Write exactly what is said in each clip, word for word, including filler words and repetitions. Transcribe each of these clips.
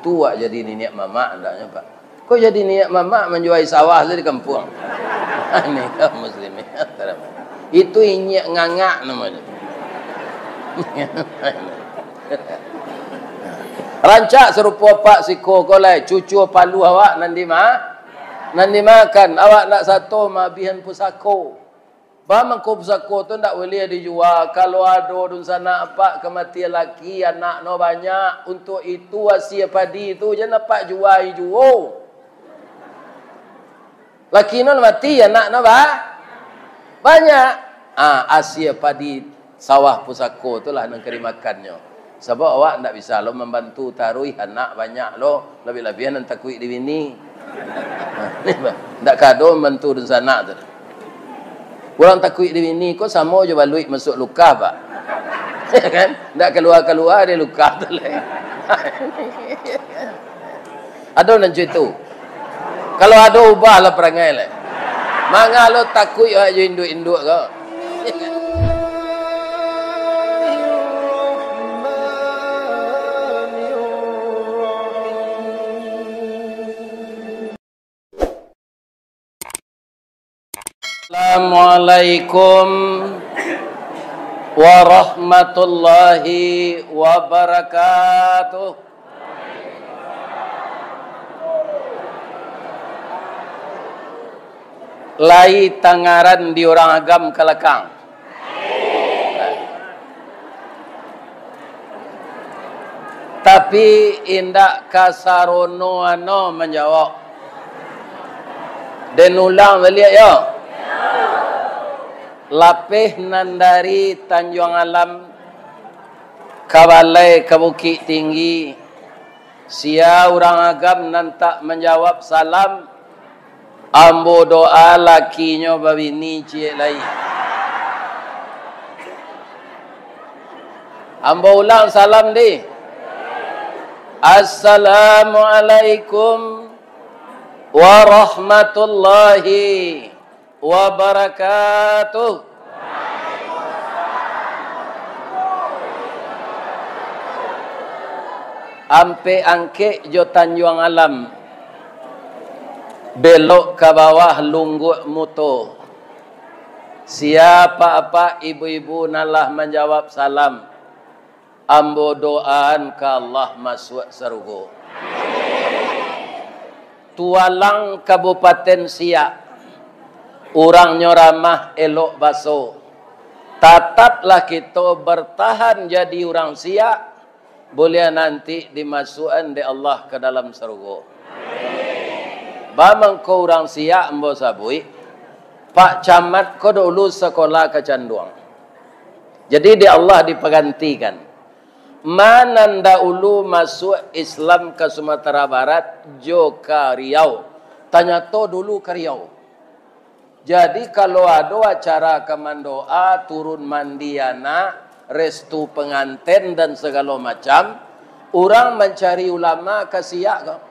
Tu awak jadi niniak mamak, andaknyo, Pak. Kok jadi niniak mamak manjual sawah tu di kampuang? Ini kaum muslimin. Itu inyiak ngangak namonyo. Rancak sarupo apak siko ko lai, cucu paluah awak nan dima-, nan dimakan. Awak nak sato maabihan pusako. Ba mangko pusako tu ndak buliah dijua. Kalau ado dunsanak apak kamatian laki, anaknyo banyak, untuak itu asie padi tu jan apak juai juo. Lakinyo lah mati, anaknyo ba-, banyak. Ah, asie padi sawah pusako tu lah nan ka dimakannyo. Sabab awak ndak bisa lo mambantu taruih anak banyak lo, labiah-labiah nan takuik di bini. Ndak ka ado mambantu dunsanak tu. Urang takuik di bini ko samo jo baluik masuak lukah, Pak. Kan? Ndak kalua-kalua dari lukah tu lai. Ado nan cak itu? Kalau ado, ubahlah parangai lai. Manga lo takuik awak jo induak-induak ko. Assalamualaikum warahmatullahi wabarakatuh. Lai tangaran di urang agam ka lakang. Tapi indak ka sarono ano manjawab. Den ulang baliak yo. Lapeh nan dari Tanjuang Alam ka balai ka Bukik Tinggi, sia urang agam nan tak manjawab salam, ambo doa lakinyo babini ciek lai. Ambo ulang salam di. Assalamualaikum warahmatullahi wabarakatuh. Ampek Angkek jo Tanjuang Alam, belok ka bawah Lungguak Muto. Sia apak-apak ibu-ibu nan lah manjawab salam, ambo doaan ka Allah masuak sarugo. Tualang Kabupaten Siak, urangnyo ramah, elok baso. Tataplah kito bartahan jadi urang Siak, buliah nanti dimasuakan dek Allah ka dalam sarugo. Ba mangko urang Siak ambo sabuik, Pak Camat ko daulu sakolah ka Canduang. Jadi dek Allah dipagantikan. Ma nan daulu masuak Islam ka Sumatera Barat jo ka Riau. Tanyato dulu ka Riau. Jadi, kalau ado acara ka mandoa, turun mandi anak, restu panganten, dan sagalo macam, urang mancari ulama ka Siak ko.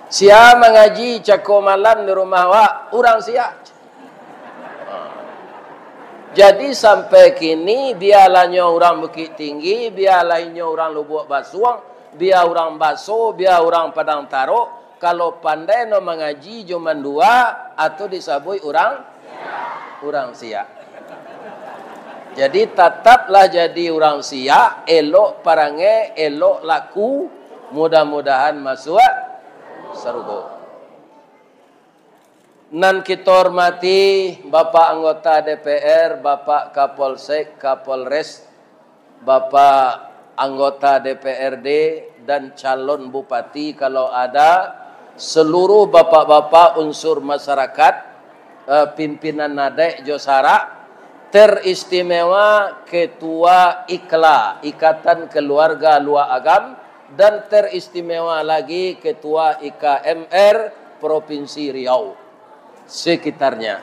Sia mangaji cako malam di rumah awak, urang Siak. Jadi, sampai kini, bialah nyo urang Bukik Tinggi, bialah inyo urang Lubuak Basuang, bia urang Baso, bia urang Padang Tarok, kalau pandai no mangaji jo mandua, atau disabuik urang, urang Siak. Jadi, tataplah jadi urang Siak, elok parangai, elok laku, mudah-mudahan masuak sarugo. Nan kito hormati, Bapak Anggota D P R, Bapak Kapolsek, Kapolres, Bapak Anggota D P R D, dan calon bupati kalau ada, seluruh bapak-bapak unsur masyarakat, eh, pimpinan adaik jo sarak, teristimewa Ketua I K L A, Ikatan Keluarga Luak Agam, dan teristimewa lagi Ketua I K M R Provinsi Riau sekitarnya.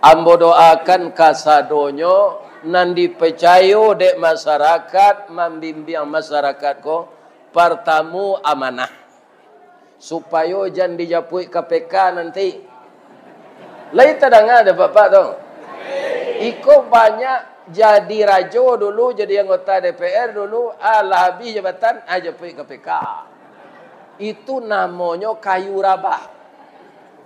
Ambo doakan kasadonyo nan dipicayo dek masyarakat, mambimbiang masyarakat ko, partamo amanah, supayo jan dijapuik K P K nanti. Lai tadanga dek Bapak tu? Iko banyak jadi rajo dulu, jadi anggota D P R dulu, alah habih jabatan, ah, japuik K P K. Itu namonyo kayu rabah.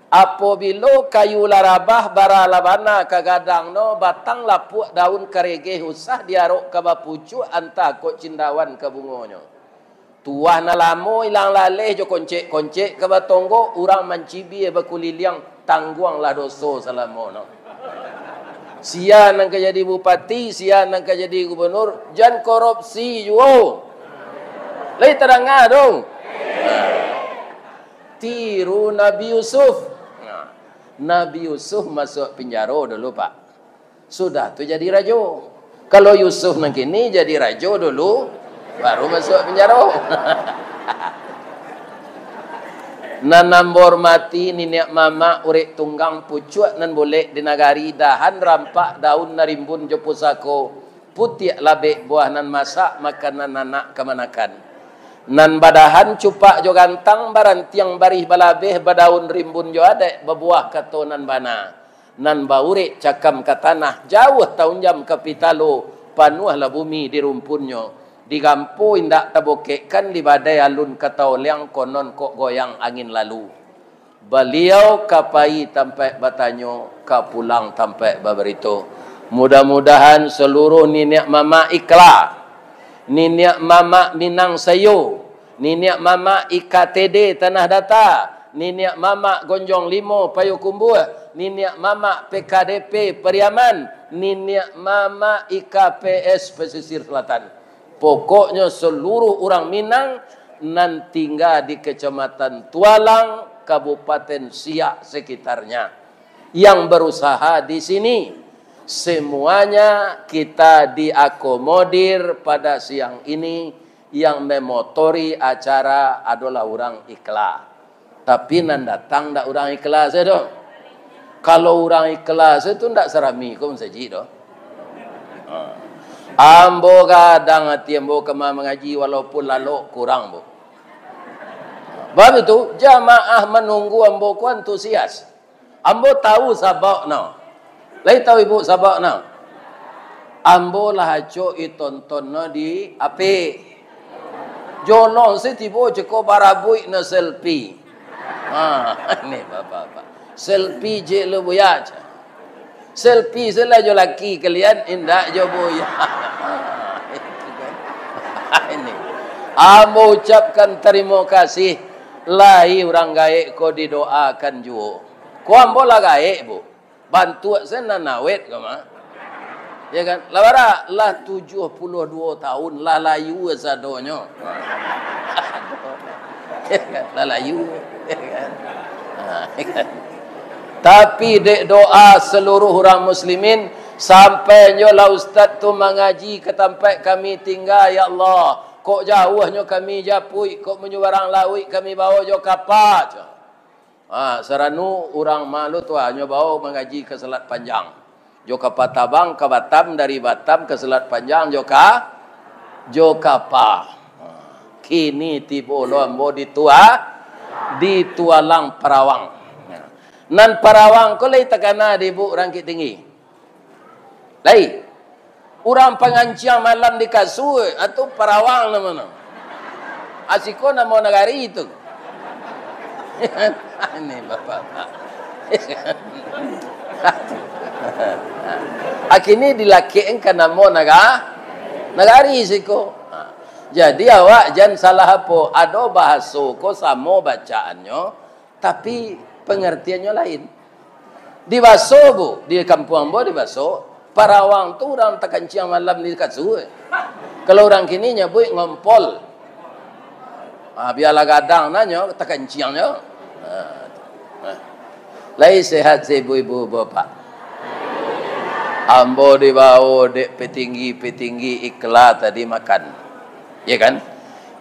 Apobilo kayu lah rabah, bara lah bana ka gadang no, batang lapuak, daun karegeh, usah diarok ka bapucuak, antah kok cindawan ka bungonyo. Tuah nan lamo ilang laleh jo koncek-koncek ka batonggok, urang mancibia bakuliliang, tangguanglah doso salamo no. Sia nan ka jadi bupati, sia nan ka jadi gubernur, jan korupsi juo. Lai tadanga tu? Tiru Nabi Yusuf. Nah, Nabi Yusuf masuak pinjaro dulu, Pak. Sudah tu jadi rajo. Kalau Yusuf nan kini jadi rajo dulu, baru masuak pinjaro. Nan ambo hormati niniak mamak urek tunggang pucuak nan bulek di nagari, dahan rampak daun nan rimbun jo pusako, putiak labek buah nan masak, makanan anak kamanakan. Nan badahan cupak jo gantang, barantiang barih balabeh, badaun rimbun jo adaik, babuah kato nan bana. Nan baurek cakam ka tanah, jauah taunjam ka pitalo, panuahlah bumi di rumpunnyo. Digampo indak tabokekkan, di badai alun ka taoleang, konon kok goyang angin lalu. Baliau ka pai tampaik batanyo, ka pulang tampaik babarito. Mudah-mudahan saluruh niniak mamak Ikla, niniak mamak Minang Sayo, niniak mamak I K T D Tanah Data, niniak mamak Gonjong Limo Payokumbuah, niniak mamak P K D P Pariaman, niniak mamak I K P S Pesisir Selatan. Pokoknyo, saluruh urang Minang nan tingga di Kecamatan Tualang, Kabupaten Siak sekitarnya, yang berusaha di sini, semuanya kita diakomodir pada siang ini. Yang memotori acara adolah urang Ikla. Tapi nan datang ndak urang Ikla sajo doh. Kalau urang Ikla sajo tu ndak sarami ko masajik doh. Ha. Ambo gadang ati ambo kama mangaji, walaupun lalok kurang, Bu. Bab itu, jamaah manunggu ambo ko antusias. Ambo tahu sababnyo. Lai tahu ibu sababnyo? Ambo lah acok i tontonnyo di H P. Jolong se tibo ceko barabuik no selfie. Ha, ini bapak-bapak. Selfie je lo buya. Selfie se lah jo laki kalian, indak jo buya. Ini. Ambo ucapkan tarimo kasih. Lai urang gaek ko didoakan juo. Ko ambo lah gaek, Bu. Bantuak se nan awet ko mah. Ya kan? Lah bara? Lah tujuah puluah duo taun, lah layu sadonyo. Ya kan? Lah layu. Ya kan? Ha, ya kan? Tapi dek doa seluruh urang muslimin, sampai nyo lah ustaz tu mangaji ka tampek kami tingga, ya Allah. Kok jauahnyo kami japuik, kok manyubarang lauik kami bawo jo kapa, cak. Ha, saranu urang malu tu, ha, nyo bawo mangaji ka Selat Panjang. Jo kapa tabang ka Batam, dari Batam ka Selat Panjang, jo ka, jo kapa. Ha, kini tibo lo ambo di tua, di Tualang Parawang. Ha. Nan Parawang ko lai takana di ibu urang Bukittinggi. Lai. Urang panganciang malam di kasua, atau Parawang namo no. Asiko namo nagari tu. Ini bapak-bapak. Akini dilakekkan ka namo naga-, nagari siko. Ha. Jadi awak jan salah apo. Ado bahaso ko samo bacaannyo, tapi, pangartiannyo lain. Di Baso, Bu, di kampuang ambo di Baso, Parawang tu urang takanciang malam di kasua. Kalau urang kini nyabuik ngompol. Ah, bialah gadang nanyo, takanciangnyo. Ah, tu. Ah. Lai sehat se ibu-ibu, bapak? Ambo dibawo dek petinggi-petinggi Ikla tadi makan. Ya kan?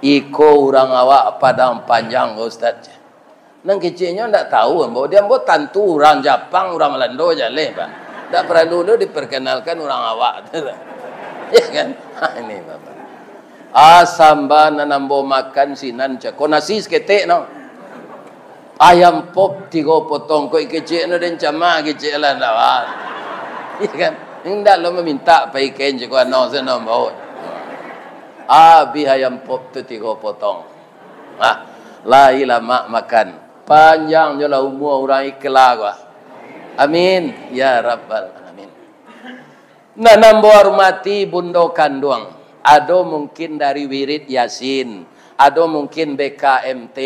Iko urang awak Padang Panjang, Ustaz. Nan keceknyo ndak tahu ambo. Di ambo tantu urang Japang, urang Malando jaleh, Pak. Ndak paralu lo diperkenalkan urang awak tu. Ya kan? Ha, ini, Bapak. Ah, samba nan ambo makan sinan cako nasi saketek no. Ayam pop tigo potong, kok kecek no den camah kecek lah ndak, Pak. Ya kan? Indak lo mamintak pai kain cako ano sano bawo. Abih ayam pop tu tigo potong. Ah, lai lamak makan. Panjang jo lah umua urang ikela ko. Amin. Ya Rabbal Alamin. Nan ambo hormati Bundo Kanduang. Ado mungkin dari wirid Yasin. Ado mungkin B K M T.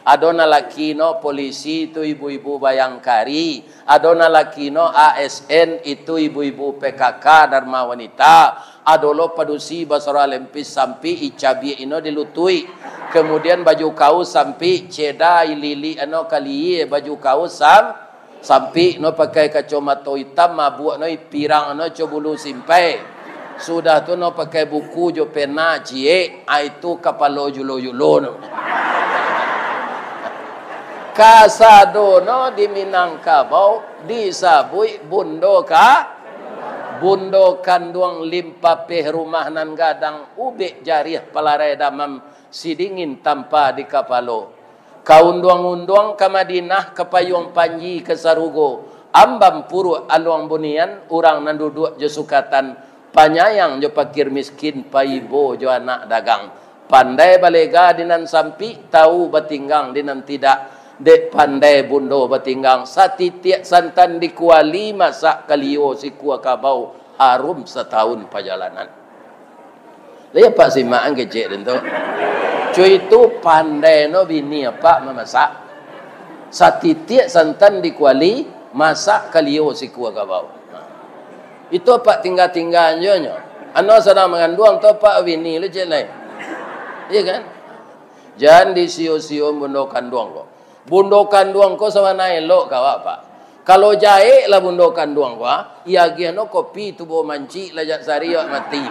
Ado nan laki no polisi, itu ibu-ibu bayangkari. Ado nan laki no A S N, itu ibu-ibu P K K, Dharma Wanita. Ado lo padusi basaro lempis sampik, icabiak ino di lutuik. Kemudian baju kaus sampik, ceda ililik ano kalie baju kaus sam-, sampik no pakai kacomato itam, mabuak no ipirang no co bulu simpai. Sudah tu no pakai buku jo pena ciek, ai tu kapalo julo-julo no. Kasado no di Minangkabau disabuik Bundo Ka-, Bundo Kanduang, limpapeh rumah nan gadang, ubek jariah palarai damam, sidingin tampa di kapalo. Ka unduang-unduang ka Madinah, ka payuang panji ka sarugo, ambam puruak aluang bunian, urang nan duduak jo sukatan, panyayang jo pakir miskin, paibo jo anak dagang. Pandai balega di nan sampik, tau batinggang di nan tidak. Dek pandai Bundo batinggang, satitiak santan di kuali, masak kalio sikua kabau, harum satahun pajalanan. Lai apak simak ang kecek den tu. Cuy tu pandai no bini apak mamasak. Satitiak santan di kuali, masak kalio sikua kabau. Itu apak tingga-tingga jo nyo. Ano sadang manganduang tu apak bini lo cek lai. Iya kan? Jan disio-sio Bundo Kanduang ko. Bundo Kanduang ko sabana elok ka awak, Pak. Kalau jahek lah Bundo Kanduang ko, ah, iagiah no kopi tubuah mancik lah jak sari awak mati.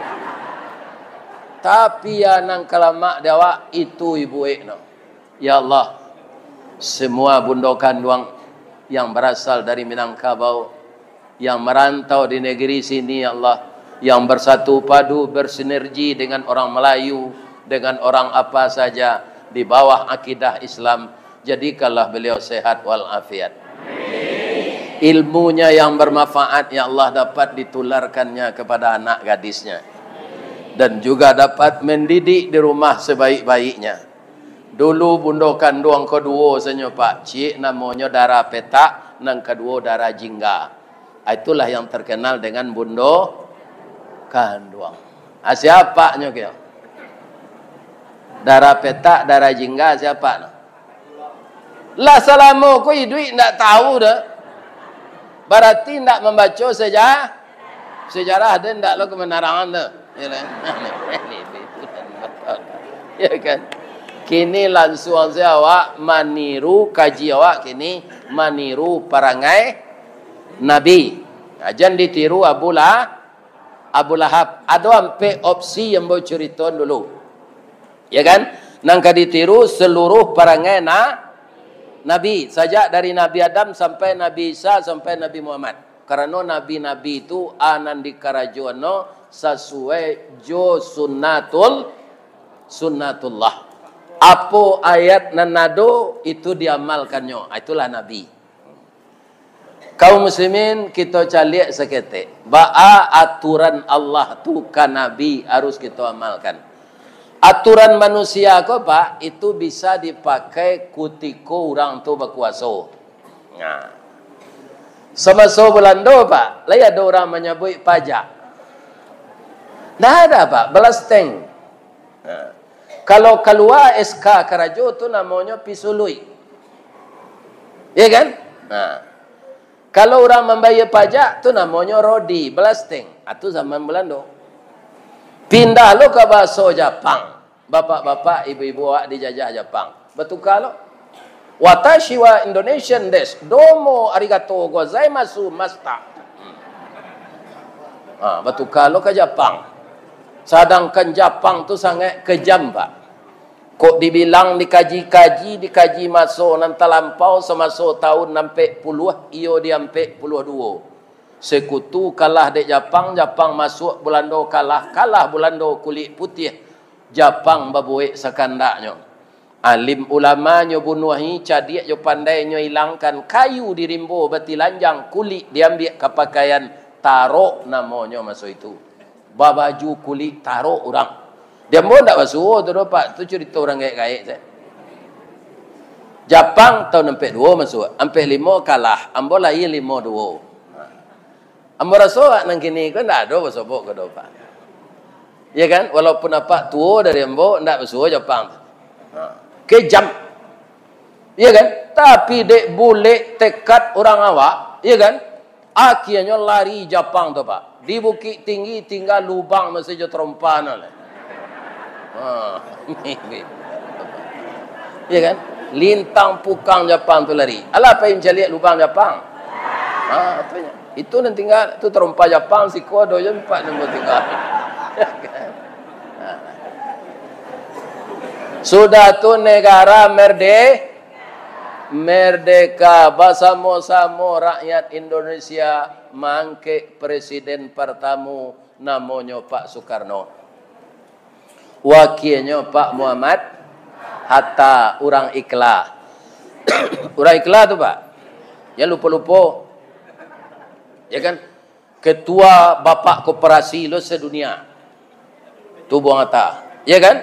Tapi ya nan ka lamak di awak, itu ibuek no. Ya Allah, semua Bundo Kanduang yang berasal dari Minangkabau, yang merantau di negeri sini, ya Allah, yang bersatu padu, bersinergi dengan orang Melayu, dengan orang apa saja, di bawah akidah Islam, jadikanlah beliau sehat walafiat. Ilmunya yang bermanfaat, ya Allah, dapat ditularkannya kepada anak gadisnya. Dan juga dapat mendidik di rumah sebaik-baiknya. Dulu Bundo Kanduang ko duo sanyo, Pak. Ciek namonyo Dara Petak, nan kaduo Dara Jingga. Ah, itulah yang terkenal dengan Bundo Kanduang. Ah, siapanyo kio? Dara Petak, Dara Jingga, siapa no? Lah salamo ko iduik ndak tahu doh. Barati ndak mambaco seja-, sejarah, den ndak lo kebenaran tu. Ya kan? Ya kan? Kini lansuang saja awak maniru kaji awak kini maniru parangai Nabi. Nah, jan ditiru Abu Lah-, Abu Lahab. Ado ampek opsi yang bocurito dulu. Ya kan? Nan ka ditiru seluruh parangai na-, Nabi. Sajak dari Nabi Adam sampai Nabi Isa sampai Nabi Muhammad. Karano nabi-nabi tu, a nan dikarajoan no sasuai jo sunnatul-, sunnatullah. Apo ayat nan ado, itu diamalkannyo. Ah, itulah Nabi. Kaum muslimin, kito caliak saketek. Baa aturan Allah tu ka Nabi harus kito amalkan. Aturan manusia ko, Pak, itu bisa dipakai kutiko urang tu bakuaso. Nah. Samaso Balando, Pak, lai ado urang manyabuik pajak? Ndak ada, Pak, balasteng. Nah. Kalau kalua S K karajo tu namonyo pisului. Ya kan? Nah. Kalau urang mambayia pajak tu namonyo rodi, balasteng. Ah, tu zaman Balando. Pindah lo ka bahaso Japang. Bapak-bapak, ibu-ibu awak dijajah Japang. Batuka lo. Watashi wa Indonesian desu. Domo arigato gozaimasu, master. Ha, batuka lo ka Japang. Sadangkan Japang tu sangaik kejam, Pak. Kok dibilang dikaji-kaji, dikaji maso nan talampau, samaso tahun ampek puluah, iyo di ampek puluah duo. Sekutu kalah dek Japang, Japang masuak, Bulando kalah, kalah Bulando kulik putiah, Japang babuek sakandaknyo. Alim ulama nyo bunuahi, cadiak jo pandai nyo ilangkan, kayu di rimbo batilanjang, kulik diambiak ka pakaian, Tarok namonyo maso itu. Babaju kulik tarok urang. Di ambo ndak basuo tu doh, Pak. Tu curito urang gaek-gaek se. Japang tahun ampek duo masuak, ampek limo kalah. Ambo lahia limo duo. Ambo raso awak nan kini ko ndak ado basobok ko doh, Pak. Ya kan? Walaupun apak tuo dari ambo, ndak basuo Japang tu. Ha. Kejam. Ya kan? Tapi dek bulek tekad urang awak, ya kan? Akhianyo lari Japang tu, Pak. Di Bukittinggi tingga lubang masih jo tarompa no lai. Ha. Ya kan? Lintang pukang Japang tu lari. Alah pai mancaliak lubang Japang. Ha, tu nyo. Itu nan tingga tu tarompa Japang siko ado jo empat nan tingga. Ya kan? Ha. Sudah tu negara merde-, merdeka, basamo-samo rakyat Indonesia maangkek presiden partamo, namonyo Pak Soekarno. Wakianyo Pak Muhammad Hatta, urang Ikla. Urang Ikla tu, Pak. Jan lupo-lupo. Ya kan? Ketua bapak koperasi lo sedunia. Tu Buang Hatta. Ya kan?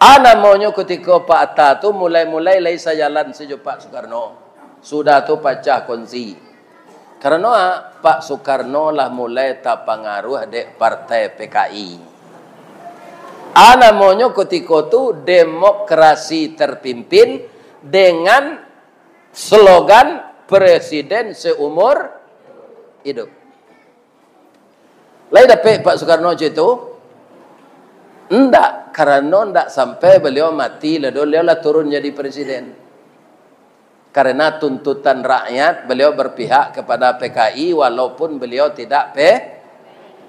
A namonyo kutiko Pak Hatta tu mulai-mulai lai sajalan sajo Pak Soekarno. Sudah tu pacah kongsi. Karano a, Pak Soekarno lah mulai tapangaruah dek partai P K I. A namonyo kutiko tu demokrasi terpimpin dengan slogan presiden seumur hidup. Lai dapek Pak Soekarno cak itu? Ndak, karano ndak sampai beliau mati, lalu beliau lah turun jadi presiden. Karena tuntutan rakyat, beliau berpihak kepada P K I walaupun beliau tidak P-,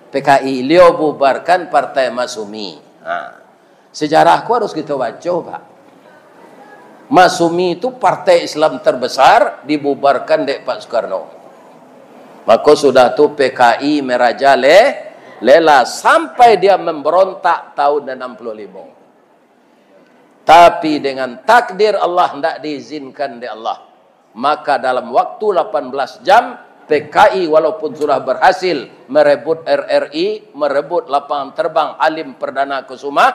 P K I. Beliau bubarkan Partai Masyumi. Ha. Sejarah ko harus kito baco, Pak. Masyumi tu partai Islam terbesar, dibubarkan dek Pak Soekarno. Mako sudah tu P K I merajalela sampai dia memberontak tahun enam puluh lima. Tapi dengan takdir Allah, ndak diizinkan dek Allah. Maka dalam waktu lapan belas jam, P K I walaupun sudah berhasil merebut R R I, merebut lapangan terbang Halim Perdana Kusuma,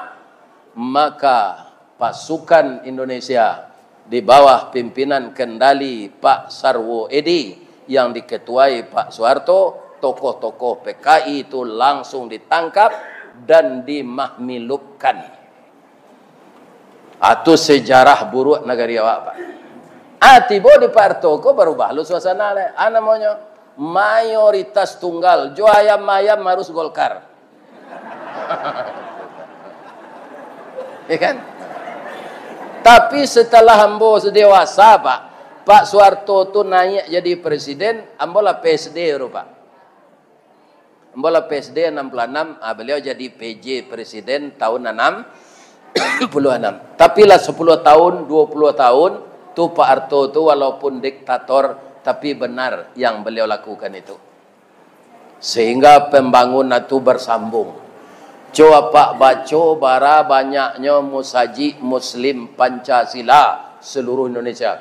maka pasukan Indonesia di bawah pimpinan kendali Pak Sarwo Edi yang diketuai Pak Soeharto, tokoh-tokoh P K I itu langsung ditangkap dan dimahmilupkan. Ah, tu sejarah buruak nagari awak, Pak. Ah, tibo di Pak Harto ko barubah lo suasana lai. Ah, namonyo mayoritas tunggal, jo ayam-ayam harus Golkar. Ya kan? Tapi setelah ambo dewasa, Pak, Pak Soeharto tu naiak jadi presiden, ambo lah P S D tu, Pak. Ambo lah P S D enam puluh enam, ah, beliau jadi P J presiden tahun enam puluh enam. Tapi lah sepuluh tahun, dua puluh tahun, tu Pak Harto tu walaupun diktator, tapi benar yang beliau lakukan itu. Sehingga pembangunan tu bersambung. Cubo apak baco bara banyaknyo musajik Muslim Pancasila seluruh Indonesia.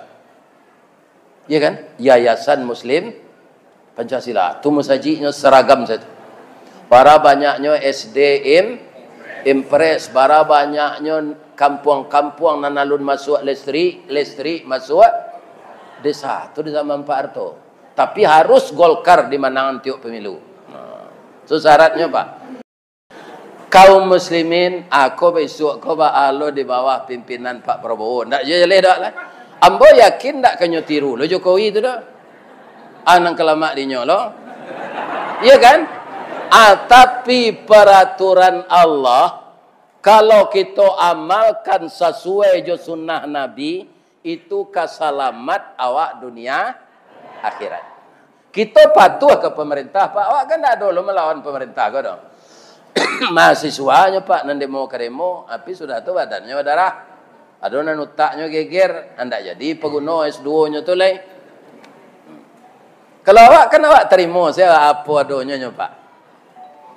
Ya kan? Yayasan Muslim Pancasila. Tu musajiknyo seragam sajo. Bara banyaknyo S D Im-, Impres, bara banyaknyo kampuang-kampuang nan alun masuak listrik, listrik masuak desa. Tu di zaman Pak Harto. Tapi harus Golkar dimanangan tiok pemilu. Nah, tu syaratnyo, Pak. Kaum muslimin, ako bisuak ko ba-alo di bawah pimpinan Pak Prabowo. Ndak jaleh doh lah. Ambo yakin ndak ka nyo tiru lo Jokowi tu doh. Ah, nan ka lamak dinyo lo. Iya kan? Ah, tapi peraturan Allah, kalau kito amalkan sasuai jo sunnah Nabi, itu ka salamat awak dunia akhirat. Kito patuah ka pamarintah, Pak. Awak kan ndak ado lo malawan pamarintah ko doh. Mahasiswanyo, Pak, nan demo ka demo, tapi sudah tu badannyo badarah. Ado nan utaknyo geger, andak jadi paguno S duo nyo tu lai. Kalau awak kan awak tarimo sajo apo adonyo nyo, Pak.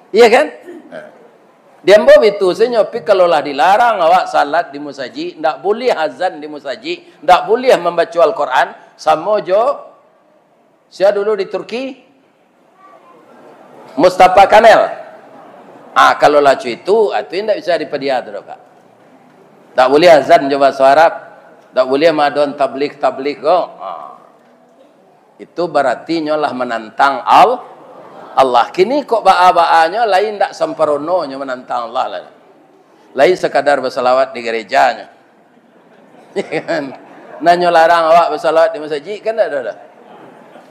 Iya kan? Nah. Di ambo bitu sajo, tapi kalau lah dilarang awak salat di musajik, ndak buliah azan di musajik, ndak buliah mambaco Al-Quran, samo jo sia dulu di Turki? Mustafa Kamel. Ah, kalau lah cuitu, ah, tu indak bisa dipadia tu doh, Pak. Tak buliah azan jo bahaso Arab. Tak buliah madon tabligh-tabligh ko. Ah. Itu barati nyo lah manantang Al-, Allah. Kini kok baa-baanyo lain, ndak samparononyo manantang Allah lah. Lain sakadar basalawat di garejanyo. Ya kan? Nan nyo larang awak basalawat di masajik, kan ndak ado doh.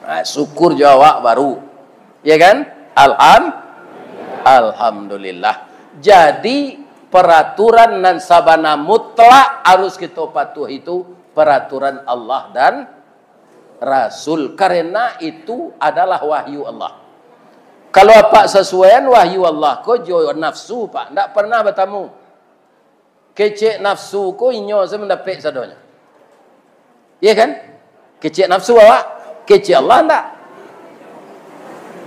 Ah, syukur jo awak baru. Ya kan? Alham-, Alhamdulillah. Jadi, peraturan nan sabana mutlak harus kito patuh itu peraturan Allah dan Rasul, karena itu adalah wahyu Allah. Kalau apak sasuaian wahyu Allah ko jo nafsu, Pak, ndak pernah batamu. Kecek nafsu ko inyo se mandapek sadonyo. Iya kan? Kecek nafsu awak, kecek Allah ndak.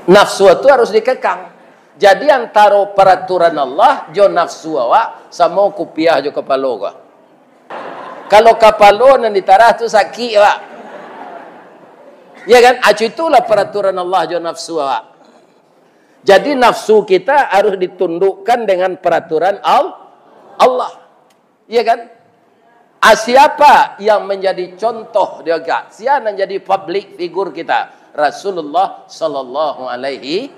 Nafsu tu harus dikekang. Jadi antaro peraturan Allah jo nafsu awak samo kupiah jo kapalo ko. Kalau kapalo nan ditarah tu sakik, Pak. Ya kan? Acu itulah peraturan Allah jo nafsu awak. Jadi nafsu kita harus ditundukkan dengan peraturan Al-, Allah. Ya kan? Ah, siapa yang menjadi contoh dia agak? Siapa yang jadi public figure kita? Rasulullah sallallahu alaihi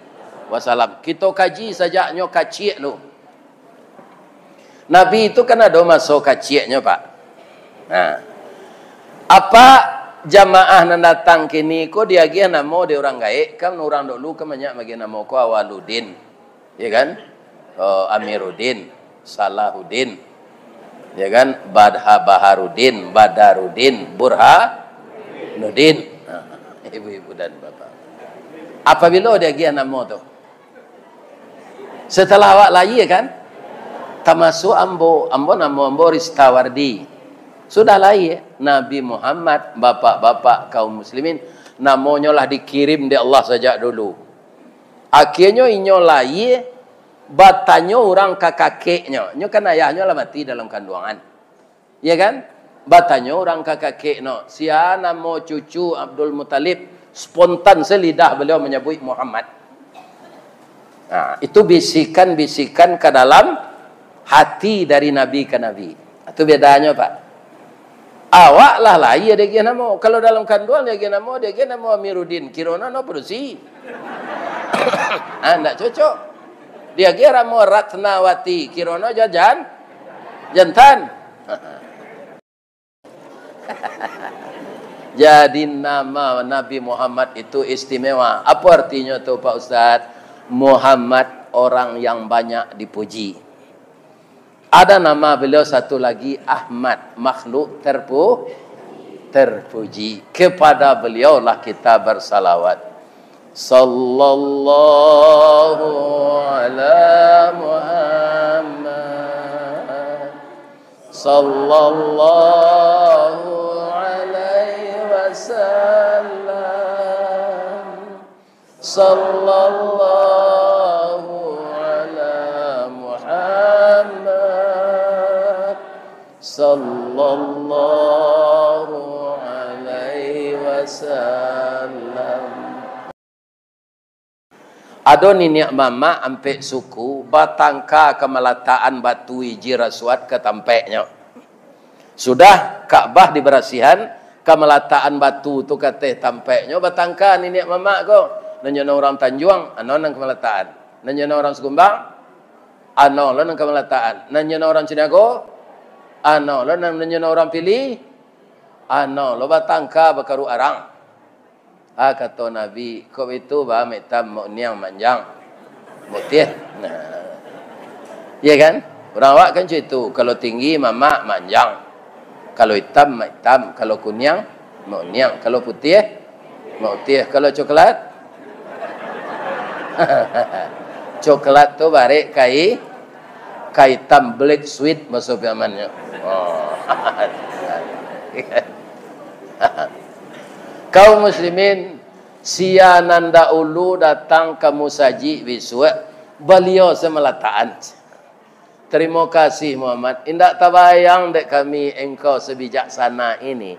wasallam. Kito kaji sajaknyo kaciak lu. Nabi tu kan ado maso kaciaknyo, Pak. Nah, apa jamaah nan datang kini ko diagiah namo di urang gaek, kan urang dulu kan banyak magiah namo ko Awaludin, ya kan? Oh, Amiruddin, Salahuddin, ya kan? Badha-, Baharudin, Badarudin, Burhanuddin. Nah, ibu-ibu dan bapak. Apabilo diagiah namo tu? Setelah awak lahia kan? Tamasuak ambo, ambo namo ambo Ristawardi. Sudah lahia, Nabi Muhammad, bapak-bapak kaum muslimin, namonyo lah dikirim dek Allah sajak dulu. Akhianyo inyo lahia, batanyo urang ka kakeknyo. Nyo kan ayahnyo lah mati dalam kanduangan. Ya kan? Batanyo urang ka kakek no, "Sia namo cucu Abdul Muttalib?" Spontan se lidah beliau manyabuik Muhammad. Nah, itu bisikan-bisikan ka dalam hati dari nabi ka nabi. Itu bedanyo, Pak. Awak lah lahia diagiah namo. Kalau dalam kanduang diagiah namo, diagiah namo Amiruddin. Kirono no padusi. Ah, ndak cocok. Diagiah namo Ratnawati. Kirono jajan. Jantan. Jadi, nama Nabi Muhammad itu istimewa. Apa artinyo tu, Pak Ustaz? Muhammad, orang yang banyak dipuji. Ada nama beliau satu lagi, Ahmad, makhluk terpu-, terpuji. Kepada beliaulah kita bersalawat. Sallallahu ala Muhammad. Sallallahu alaihi wasallam. Sallallahu ala Muhammad. Sallallahu alaihi wasallam. Ado niniak mamak ampek suku batangka ka malatakan batu ijir aswad ka tampeknyo. Sudah Ka'bah dibarasihan, ka malatakan batu tu ka ateh tampeknyo, batangka niniak mamak ko. Nan nyo urang Tanjuang, ano nan ka malatakan. Nan nyo urang Sikumbang, ano lo nan ka malatakan. Nan nyo urang Ciniago, ano lo nan, nan nyo urang Pili, ano lo batangka bakaruik arang. Ah, kato Nabi, "Kok baitu, ba, mak itam, mak kuniang, mak anjang, mak putiah." Nah. Iya kan? Urang awak kan cak itu, kalau tinggi mamak, mak anjang. Kalau itam, mak itam. Kalau kuniang, mak kuniang. Kalau putiah, mak putiah. Kalau coklat, coklat tu barek kai, kai itam, black sweet, baso Piamannyo. Oh. Kaum muslimin, sia nan dahulu datang ka musajik bisuak, baliau se malatakan. Terima kasih, Muhammad. Indak tabayang dek kami engkau sebijaksana ini.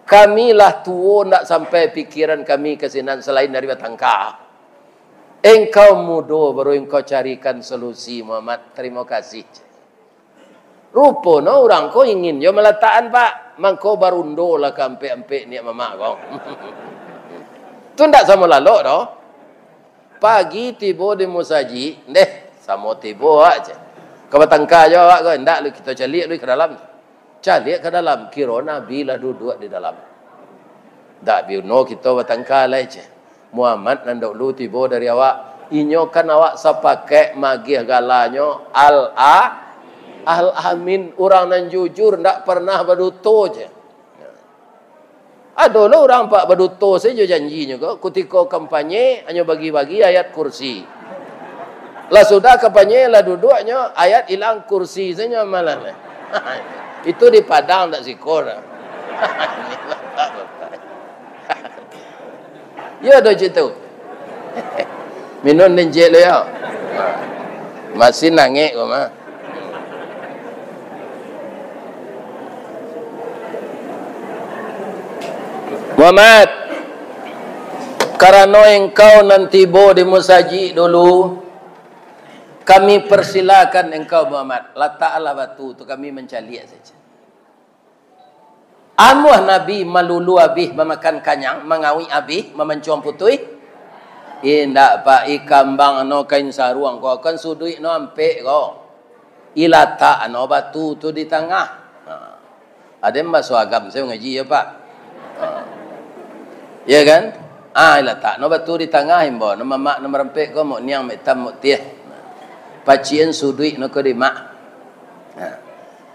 Kami lah tuo, ndak sampai pikiran kami ka sinan selain dari batangka. Engkau mudo, baru engkau carikan solusi, Muhammad. Tarimo kasih. Rupo no urang ko ingin jo malatakan, Pak. Mangko barundolah ka ampek-ampek niak mamak ko. Tu ndak samo lalok doh. Pagi tibo di musajik, ndeh, samo tibo awak, ceh. Ka batangka jo awak ko, ndak lu, kito caliak lu ka dalam. Caliak ka dalam, kiro Nabi lah duduak di dalam. Ndak bi uno kito batangka lai, ceh. Muhammad nan daulu tibo dari awak. Inyo kan awak sapakaik magiah galanyo Al-A-, Al-Amin, urang nan jujur, ndak pernah baduto, ceh. Ado lo urang, Pak, baduto sajo janjinyo ko, kutiko kampanye, hanyo bagi-bagi ayat kursi. Lah sudah kampanye, lah duduaknyo, ayat ilang, kursi sajo malah. Itu di Padang, dak siko doh. Iyo doh, cito. Minun dencik lo yo. Masih nangek ko mah. Muhammad, karano engkau nan tibo di musajik dulu, kami persilakan engkau, Muhammad, lataklah batu tu, kami mancaliak saja. Amuah Nabi malulu abih, mamakan kanyang, mangauik abih, mamancuang putuih? Indak, Pak, ikambang no kain saruang ko, kan suduik no ampek ko. Ilatak no batu tu di tangah. Ha. Ado nan baso agam sajo mangaji yo, Pak. Ha. Iyo kan? Ah, ilatak no batu di tangah, imbau no mamak no marampek ko, muk niang, muk itam, muk tiah. Pacian suduik no ko di mak. Ha.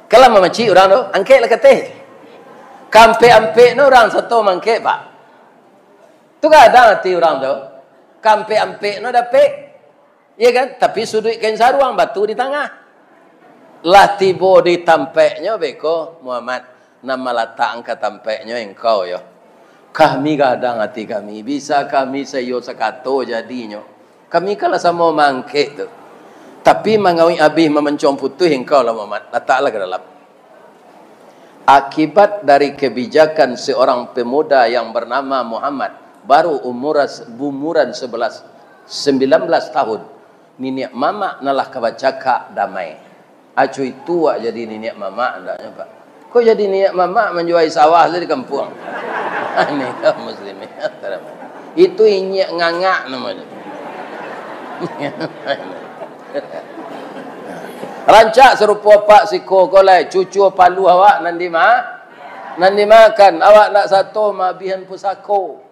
Kalau mamacik urang tu, angkeklah ka ateh. Ka ampek-ampek no urang sato mangkek, Pak. Tu gadang ati urang tu. Ka ampek-ampek no dapek. Iyo kan? Tapi suduik kain saruang, batu di tangah. Lah tibo di tampeknyo beko, Muhammad, nan malatakan ka tampeknyo engkau yo. Kami gadang ati kami, bisa kami saiyo sakato jadinyo. Kami kan lah samo mangkek tu. Tapi mangauik abih mamancuang putuih engkau lah, Muhammad. Lataklah ka dalam. Akibat dari kebijakan seorang pemuda yang bernama Muhammad, baru umuras-, umuran sebelas, sembilan belas tahun, niniak mamak nan lah ka bacakak damai. Aco itu wak jadi niniak mamak, andaknyo, Pak. Kok jadi niniak mamak manjuai sawah sajo di kampuang? Ini kaum muslimin. Itu inyiak ngangak namonyo. Rancak sarupo apak siko ko lai, cucua paluah awak nan dima-, nan dimakan, awak ndak sato maabihan pusako.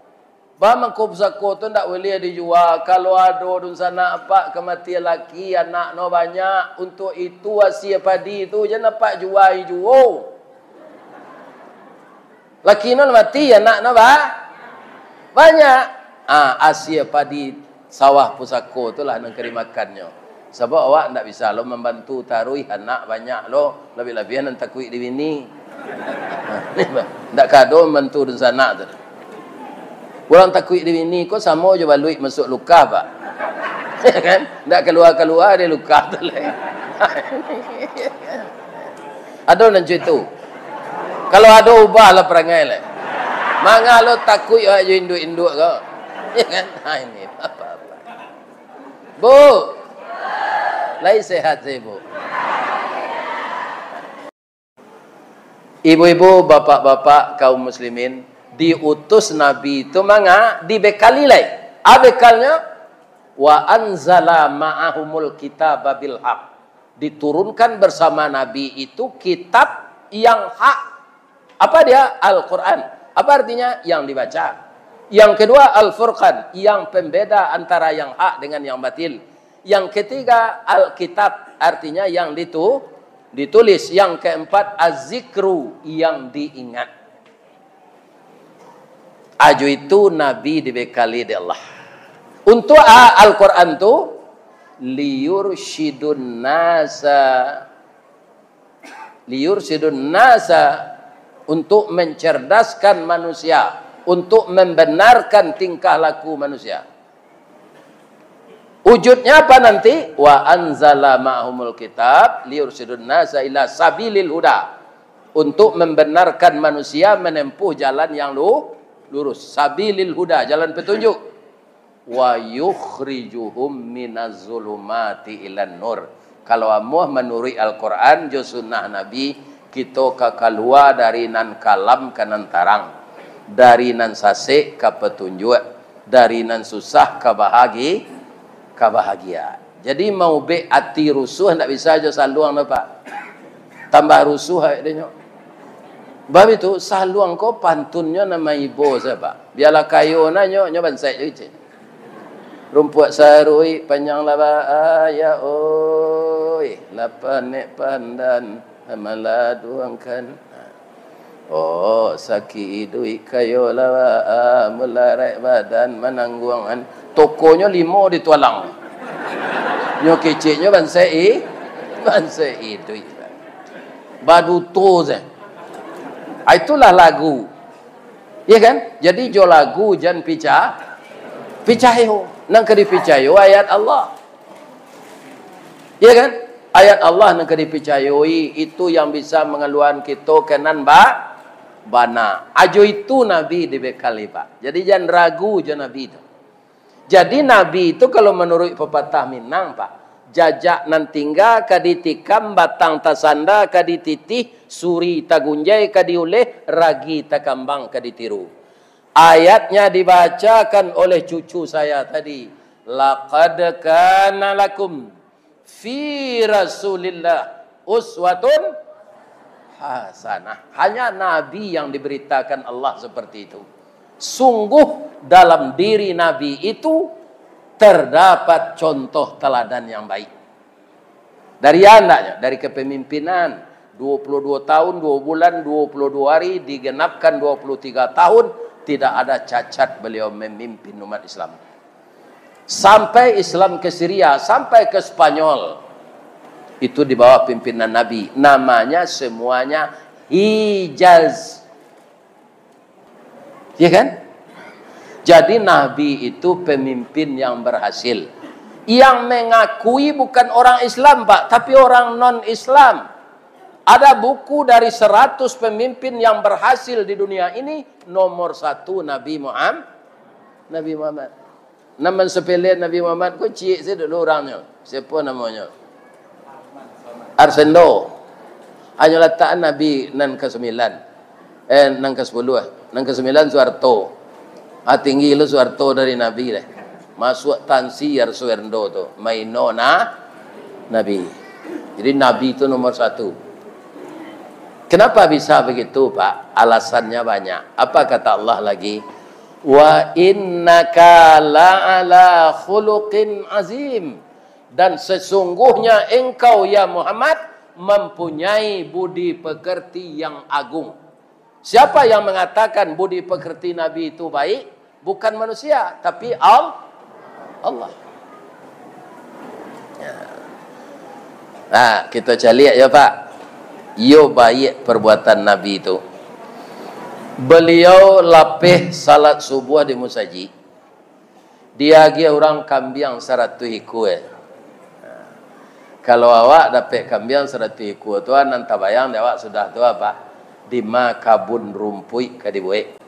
Ba mangko pusako tu ndak buliah dijua, kalau ado dunsanak apak kamatian laki, anakno banyak, untuak itu asie padi tu jan apak juai juo. Laki no lah mati, anak no ba-, banyak. Ah, asie padi sawah pusako tu lah nan ka dimakannyo. Sabab awak ndak bisa lo mambantu taruih, anak banyak lo, labiah-labiah nan takuik di bini. Ndak ka ado mambantu dunsanak tu. Urang takuik di bini ko samo jo baluik masuak lukah, Pak. Kan? Ndak kalua-kalua dari lukah tu lai. Ado nan cak itu. Kalau ado, ubahlah parangai lai. Manga lo takuik awak jo induak-induak ko. Ya kan? Ha, ini apa-apa. Bu. Lai sehat se, Bu? Ibu-ibu, bapak-bapak, kaum muslimin, diutus Nabi tu manga dibekali lai. A bekalnyo, wa anzala ma'ahumul kitaba bil haq. Diturunkan bersama Nabi itu kitab yang hak. Apa dia? Al-Quran. Apa artinya? Yang dibaca. Yang kedua, Al-Furqan, yang pembeda antara yang hak dengan yang batil. Yang ketiga, Alkitab, artinya yang ditu-, ditulis. Yang keempat, Az-Zikru, yang diingat. Ajo itu Nabi dibekali dek Allah. Untuak a-, Al-Quran tu, liyursyidun nasa, liyursyidun nasa, untuk mencerdaskan manusia, untuk membenarkan tingkah laku manusia. Wujudnya apa nanti? Wa anzala ma'ahumul kitab liyursyidun nasa ila sabilil huda. Untuk membenarkan manusia menempuh jalan yang lu-, lurus. Sabilil huda, jalan petunjuk. "Wa yukhrijuhum minaz zulumati ilan nur." Kalau amuah manuruik Al-Quran jo sunnah Nabi, kito ka kalua dari nan kalam ka nan tarang, dari nan sasek ka patunjuak, dari nan susah ka bahagi-, ka bahagia. Jadi, maubek ati rusuah ndak bisa jo saluang tu, Pak. Tambah rusuah awak dinyo. Bab itu, saluang ko pantunnyo nan maibo sajo, Pak. Bialah kayo nanyo, nyo bansaik jo kecek. Rumpuak saruik panjang labaik, oi, lapan nek pandan, maladuangkan. Oh, sakik iduik kayo labaik, mularai badan manangguangan. Tokonyo limo di tualang. Nyo keceknyo bansaik i-, bansaik iduik. Baduto sajo. Ah, itulah lagu. Iya kan? Jadi, jo lagu jan pica-, picayo. Nan ka dipicayo ayat Allah. Iya kan? Ayat Allah nan ka dipicayoi, itu yang bisa mangaluakan kito ka nan ba-, bana. Ajo itu Nabi dibekali, Pak. Jadi, jan ragu jo Nabi tu. Jadi, Nabi tu, kalau manuruik papatah Minang, Pak, jajak nan tingga ka ditikam, batang tasanda ka dititih, suri tagunjai ka diuleh, ragi takambang ka ditiru. Ayatnya dibacakan oleh cucu saya tadi, "Laqad kana lakum fi Rasulillah uswatun hasanah." Hanya Nabi yang diberitakan Allah seperti itu. Sungguh dalam diri Nabi itu terdapat contoh teladan yang baik. Dari andaknya, dari kepemimpinan, dua puluh dua tahun, dua bulan, dua puluh dua hari, digenapkan dua puluh tiga tahun, tidak ada cacat beliau memimpin umat Islam. Sampai Islam ke Syria, sampai ke Spanyol, itu di bawah pimpinan Nabi. Namanya semuanya Hijaz. Iya kan? Jadi, Nabi itu pemimpin yang berhasil. Yang mengakui bukan orang Islam, Pak, tapi orang non-Islam. Ada buku dari seratus pemimpin yang berhasil di dunia ini, nomor satu Nabi Muhammad. Nabi Muhammad. Nama sepele Nabi Muhammad ko ciek sajo dulu urangnyo. Siapa namonyo? Arsendo. Hanyo latakan Nabi nan kasambilan. Eh, nan kasapuluah. Nan kasambilan Suharto. Ah, tinggi lo Suharto dari Nabi deh. Masuak tansi Arsendo tu. Maino na-, Nabi. Jadi, Nabi tu nomor satu. Kenapa bisa begitu, Pak? Alasannya banyak. Apa kata Allah lagi? "Wa innaka la'ala khuluqin azim." Dan sesungguhnya engkau, ya Muhammad, mempunyai budi pekerti yang agung. Siapa yang mengatakan budi pekerti Nabi itu baik? Bukan manusia, tapi Al-, Allah. Ya. Nah, kita caliak ya, Pak. Iyo, baiak perbuatan Nabi tu. Beliau lapeh salat subuah di musajik. Diagiah urang kambiang saratuih ikua. Kalau awak dapek kambiang saratuih ikua tu, nan tabayang di awak sudah tu apa? Dima kabun rumpuik ka dibuek.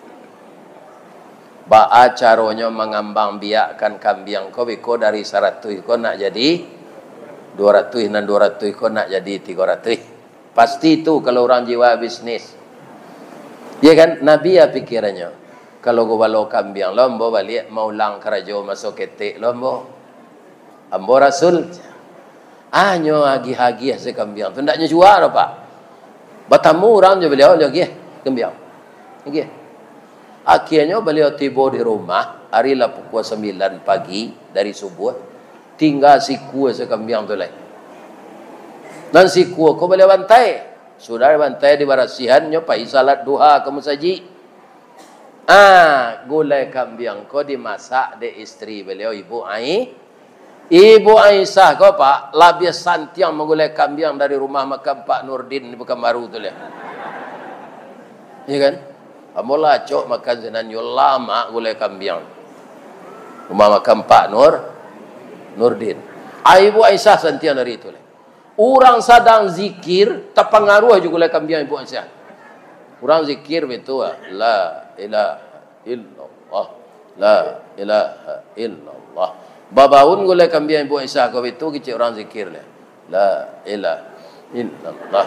Baa caronyo mangambang biakkan kambiang ko, biko dari saratuih ko nak jadi duo ratuih, nan duo ratuih ko nak jadi tigo ratuih. Pasti tu kalau urang jiwa bisnis. Iya kan? Nabi ya pikirannyo, "Kalau gubalo kambiang lo, ambo baliak maulang karajo maso ketek lo ambo. Ambo Rasul." Anyo agiah-agiah se kambiang tu, ndak nyo jua doh, Pak. Batamu urang jo baliau, nyo agiah kambiang. Agiah. Akhianyo baliau tibo di rumah, ari lah pukua sambilan pagi dari subuah. Tingga sikua se kambiang tu lai. Nan sikua ko baliau bantai. Sudah bantai dibarasiahan, nyo pai salat duha ka musajik. Ah, gulai kambiang ko dimasak dek isteri baliau, Ibu Ai-, Ibu Aisyah ko, Pak, labiah santiang manggulai kambiang dari rumah makan Pak Nurdin di Pekanbaru tu lai. Iya kan? Ambo lah acok makan sinan, yo lamak gulai kambiang. Rumah makan Pak Nur, Nurdin. Ah, Ibu Aisyah santiang dari itu lai. Urang sadang zikir, tapangaruah jo gulai kambiang Ibu Aisyah. Urang zikir baitu, ah, "La ilaha illallah, La ilaha illallah. Babaun gulai kambiang Ibu Aisyah ko itu kecek urang zikir lah. La ilaha illallah.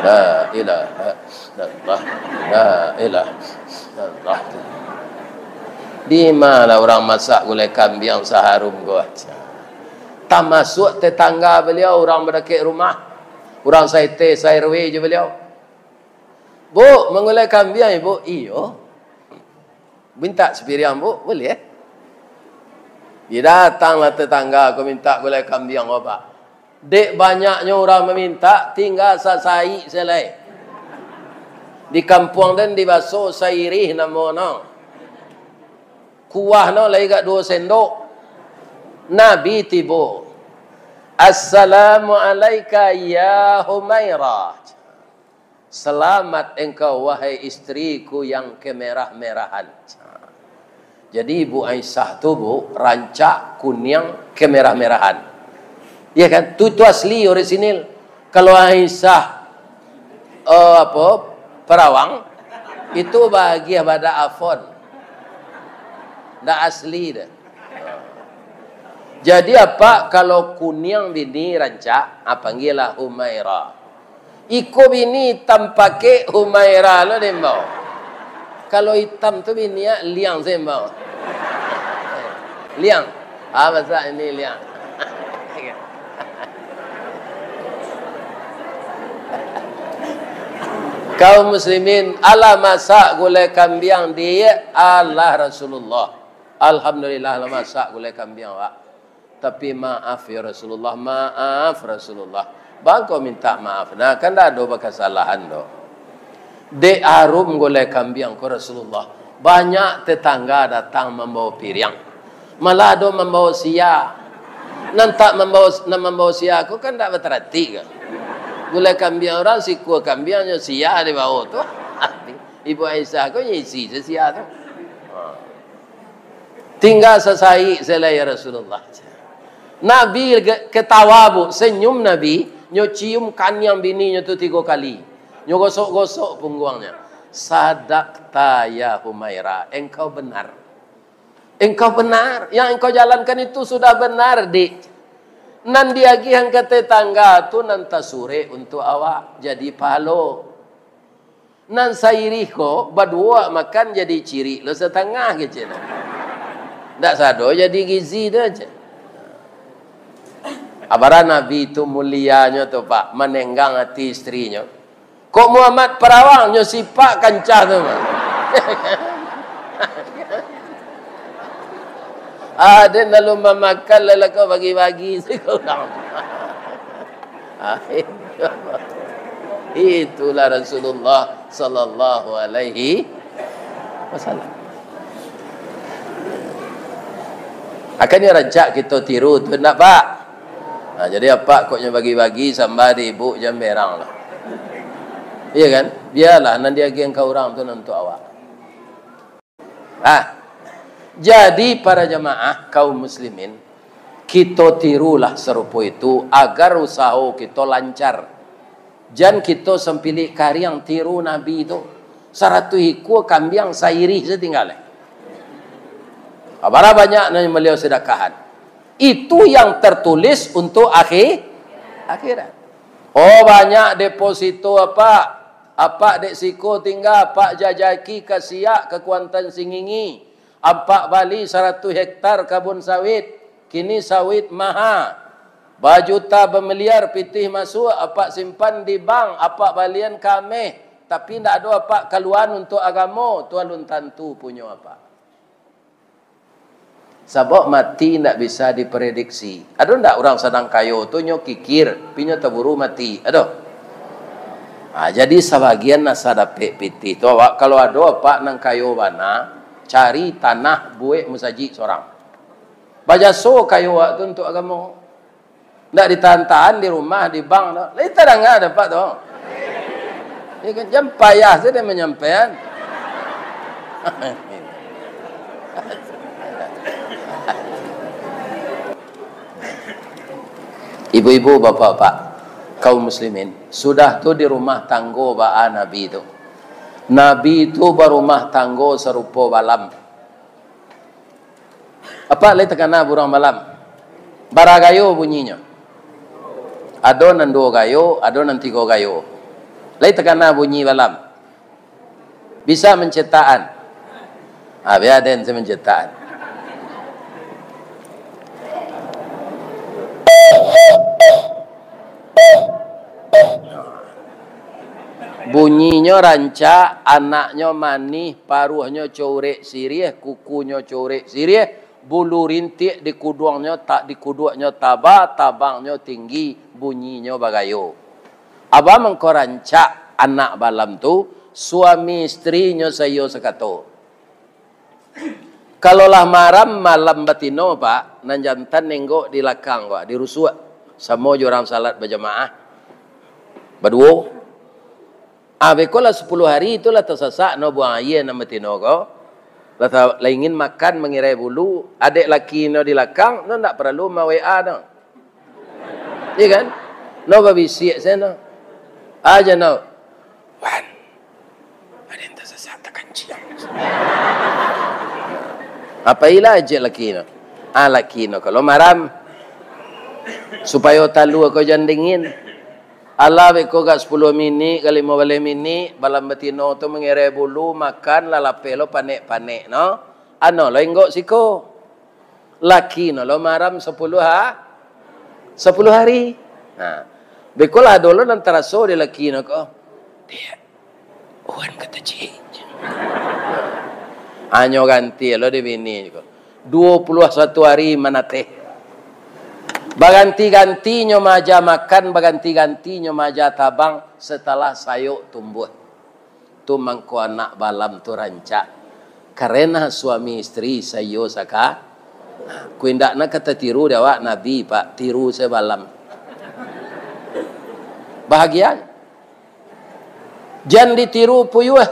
La ilaha illallah. La ilaha illallah. Di mana urang masak gulai kambiang saharum ko? Tamasuak tetangga baliau, urang badakek rumah. Urang saete, sa-R W jo baliau. "Bu, mangulai kambiang, Ibu?" "Iyo." "Mintak sapiriang, Bu, buliah?" Didatanglah tetangga ko mintak gulai kambiang ko, Pak. Dek banyaknyo urang mamintak, tingga sasaik se lai. Di kampuang den dibaso sairih namo no. Kuah no lai agak duo sendok. Nabi tibo. "Assalamu alaika ya Humairah." "Selamat engkau, wahai istriku yang kemerah-merahan." Jadi, Ibu Aisyah tu, Bu, rancak kuniang kemerah-merahan. Iya kan? Tu, tu asli, orisinil. Kalau Aisyah, eh, apa, Perawang, itu bahagia badak Avon. Ndak asli dah. Jadi, apa kalau kuniang bini rancak, ah, panggialah Humaira. Iko bini itam pakek Humaira lo dembau. Kalau itam tu bini, ah, liang sembau. Liang. Ah, masak ini liang. Kaum muslimin, alah masak gulai kambiang di alah Rasulullah. Alhamdulillah, lah masak gulai kambiang, Pak. Tapi maaf ya Rasulullah, maaf Rasulullah. Bangko minta maaf. Nah, kan ndak ado bakasalahan doh. Dek arum gulai kambiang ko Rasulullah. Banyak tetangga datang mambawa piriang. Malah ado mambawa sia. Nan tak mambawa, nan mambawa sia ko kan ndak batarati ka. Gulai kambiang urang, sikua kambiang nyo sia dibawa tu. Ibu Aisyah ko nyo isi se sia tu. Ha. Tingga sasaik se lai, ya Rasulullah. Nabi ke-, ketawa, Bu, senyum Nabi, nyo cium kaniang bininyo tu tigo kali. Nyo gosok-gosok pungguangnyo. "Sadakta ya Humaira, engkau benar. Engkau benar. Yang engkau jalankan itu sudah benar, Dik. Nan diagiahan ka tetangga tu nan tasurek untuak awak, jadi pahalo." Nan sairih ko, baduo makan jadi cirik lo satangah kecek no. Ndak sado jadi gizi tu aja. Abara Nabi tu mulianyo tu, Pak, manenggang ati istrinyo. Kok Muhammad Perawang nyo sipak kancah tu, Pak. Aden lalu mamakan, lalu kau bagi-bagi se ka urang. Ah, itulah Rasulullah sallallahu alaihi wasallam. Akanyo rancak kito tiru tu, ndak, Pak? Nah, jadi apak kok nyo bagi-bagi samba di ibu, jan berang lah. Iya kan? Bialah nan diagiahan ka urang tu nan untuak awak. Ah, jadi para jamaah kaum muslimin, kito tirulah sarupo itu agar usaho kito lancar. Jan kito sampilik kariang tiru Nabi tu. Saratuih ikua kambiang sairih satingga lai. Abara banyak nan baliau sadakahan. Itu yang tertulis untuk akhi-, akhirat. Oh, banyak deposito apak. Apak dek siko tingga, apak jajaki ka Siak, ka Kuantan Singingi. Apak bali saratuih hektar kabun sawit. Kini sawit maha. Bajuta bamiliar pitih masuak, apak simpan di bank, apak balian ka ameh. Tapi ndak ado apak kaluaan untuak agamo, tu alun tantu punyo apak. Sabab mati indak bisa diprediksi. Ado ndak urang sadang kayo tu nyo kikir, tapi nyo taburu mati? Ado? Ha, jadi sabagian asa dapek pitih tu, awak kalau ado apak nan kayo bana, cari tanah buek musajik surang. Bajaso kayo awak tu untuak agamo. Ndak ditahan-tahan di rumah, di bank tu. Lai tadanga dek apak tu. Ya kan? Jan payah sajo manyampaian. Ibu-ibu, bapak-bapak, kaum muslimin, sudah tu di rumah tanggo baa Nabi tu. Nabi tu barumah tanggo sarupo balam. Apak lai takana buruang balam? Bara gayo bunyinyo? Ado nan duo gayo, ado nan tigo gayo. Lai takana bunyi balam? Bisa mancetakan? Ah, bia den se mancetakan. Bunyinyo rancak, anaknyo manih, paruahnyo corek siriah, kukunyo corek siriah, bulu rintik di kuduangnyo ta-, di kuduaknyo taba, tabangnyo tinggi, bunyinyo bagayo. Apo mangko rancak anak balam tu, suami istrinyo saiyo sakato. Kalau lah maram malam batino, Pak, nan jantan nenggok di lakang, Pak, di rusuak, samo jo urang salat bajamaah, baduo. Ah, beko lah sapuluah hari tu lah tasasak no buang aia nan batino ko. Lah ta-, lah ingin makan mangirai bulu, adek laki no di lakang, no ndak paralu ma-W A no. Iya kan? No babisiak sajo no. Aja no. "Wan, aden tasasak takanciang." Apo ilah ajak laki no? Ah, laki no kalau maram. Supayo talua ko jan dingin. Alah beko agak sapuluah minik ka limo baleh minik, balam batino tu mangirai bulu, makan lah lapeh lo panek-panek no. Ano lo inggok siko. Laki no lo maram sapuluah ha-, sapuluah hari. Nah, beko lah ado lo nan taraso di laki no ko. Diak, Wan ka tajik. Hanyo ganti lo di bini ko. Duo puluah satu hari manateh. Baganti-gantinyo maaja makan, baganti-gantinyo maaja tabang, satalah sayok tumbuah. Tu mangko anak balam tu rancak. Karena suami istri saiyo saka-, nah, ku indak nak ka tatiru dek awak Nabi, Pak, tiru sajo balam. Bahagian. Jan ditiru puyuah.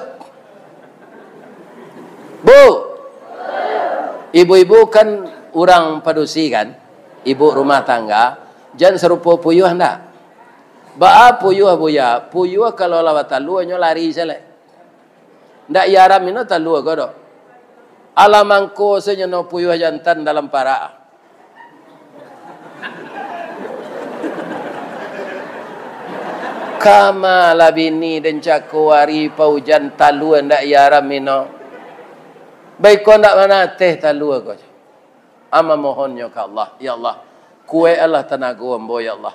Bu, ibu-ibu kan urang padusi kan? Ibu rumah tangga, jan sarupo puyuah ndak? Baa puyuah, Buya? Puyuah kalau lah batalua, nyo lari sajo lai. Ndak iaram ino talua ko doh. Alah mangko sajo no puyuah jantan dalam parak. Kama lah bini den cako ari paujan talua ndak iaram ino. Baiko ndak manateh talua ko. Ama mohonnyo ka Allah, "Ya Allah, kuek Allah tanago ambo, ya Allah.